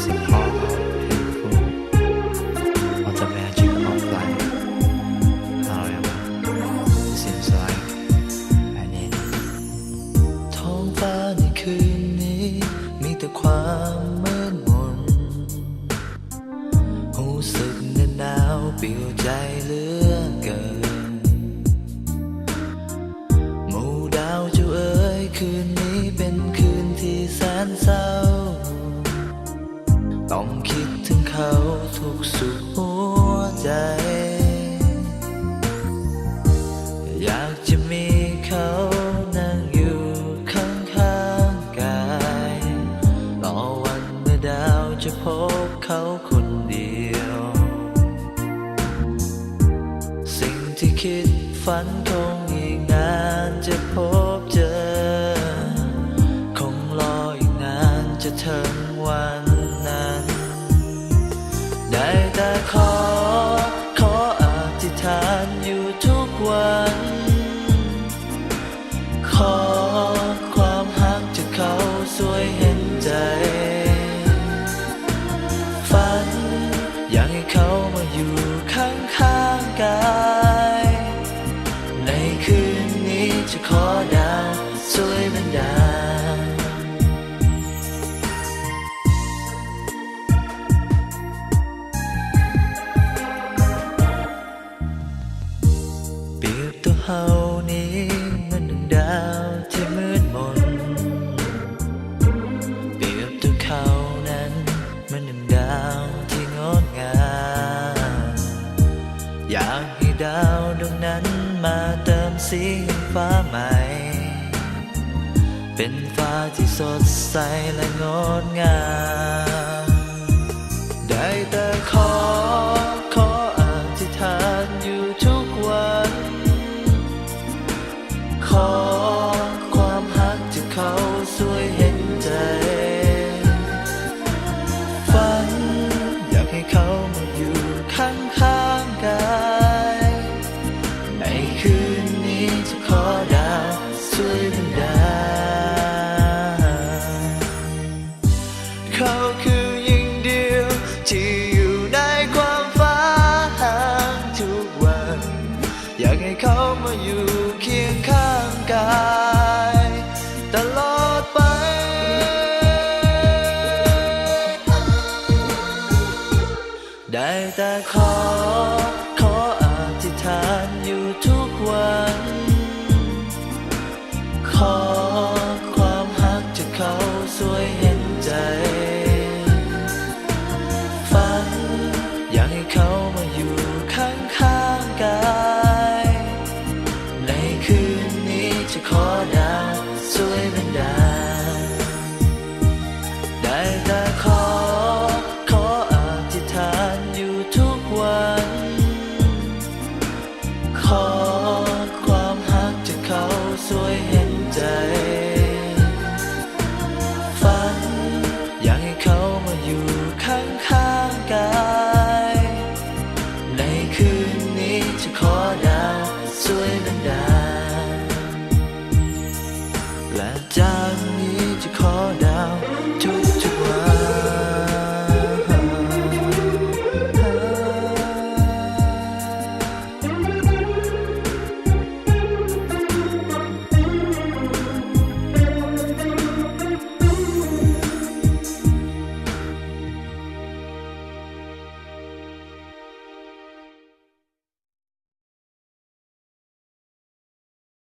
It's all about painful on the magic of life. However, it seems like I need ທ້ອງຟ້າໃນຄືນນີ້ມີແຕ່ຄວາມມືດມົນ ຮູ້ສຶກແໜ້ນໜາວປິວໃຈເຫຼືອເກີນ. ໝູ່ດາວເຈົ້າເອີຍ ຄືນນີ້ເປັນຄືນທີ່ແສນເສົ້າ ຕ້ອງຄິດເຖິງເຂົາທຸກສຸກຫົວໃຈ. ຢາກຈະມີເຂົານັ່ງຢູ່ຂ້າງໆກາຍ ລໍວັນເມື່ອດາວຈະພົບເຂົາຄົນດຽວ. ສິ່ງທີ່ຄິດຝັນຄົງອີກນານຈະພົບເຈີ ຄົງລໍອີກນານຈະເຖິງວັນນັ້ນ. ໄດ້ແຕ່ຂໍ ຂໍອະທິຖານຢູ່ທຸກວັນ ຂໍຄວາມຮັກຈາກເຂົາຊ່ວຍເຫັນໃຈ. ຝັນຢາກໃຫ້ເຂົາມາຢູ່ຂ້າງໆກາຍ ໃນຄືນນີ້ຈະຂໍດາວຊ່ວຍບັນດານ. ປຽບຕົວເຮົານີ້ເໝືອນດັ່ງດາວທີ່ມືດມົນ ປຽບຕົວເຂົານັ້ນເໝືອນດັ່ງດາວທີ່ງົດງາມ. ຢາກໃຫ້ດາວດວງນັ້ນມາເຕີມສີແຫ່ງຟ້າໃໝ່ ເປັນຟ້າທີ່ສົດໃສ ແລະ ງົດງາມ. ໄດ້ແຕ່ຂໍ ຂໍອະທິຖານຢູ່ທຸກວັນ ຂໍຄວາມຮັກຈາກເຂົາຊ່ວຍເຫັນໃຈ. ຝັນຢາກໃຫ້ເຂົາມາຢູ່ຂ້າງໆກາຍ ໃນຄືນນີ້ຈະຂໍດາວຊ່ວຍບັນດານ. ເຂົາຄືຍິງດຽວທີ່ຢູ່ໃນຄວາມຝັນທຸກວັນ ຢາກໃຫ້ເຂົາມາຢູ່ຄຽງຂ້າງກາຍຕະຫຼອດໄປ. ໄດ້ແຕ່ຂໍ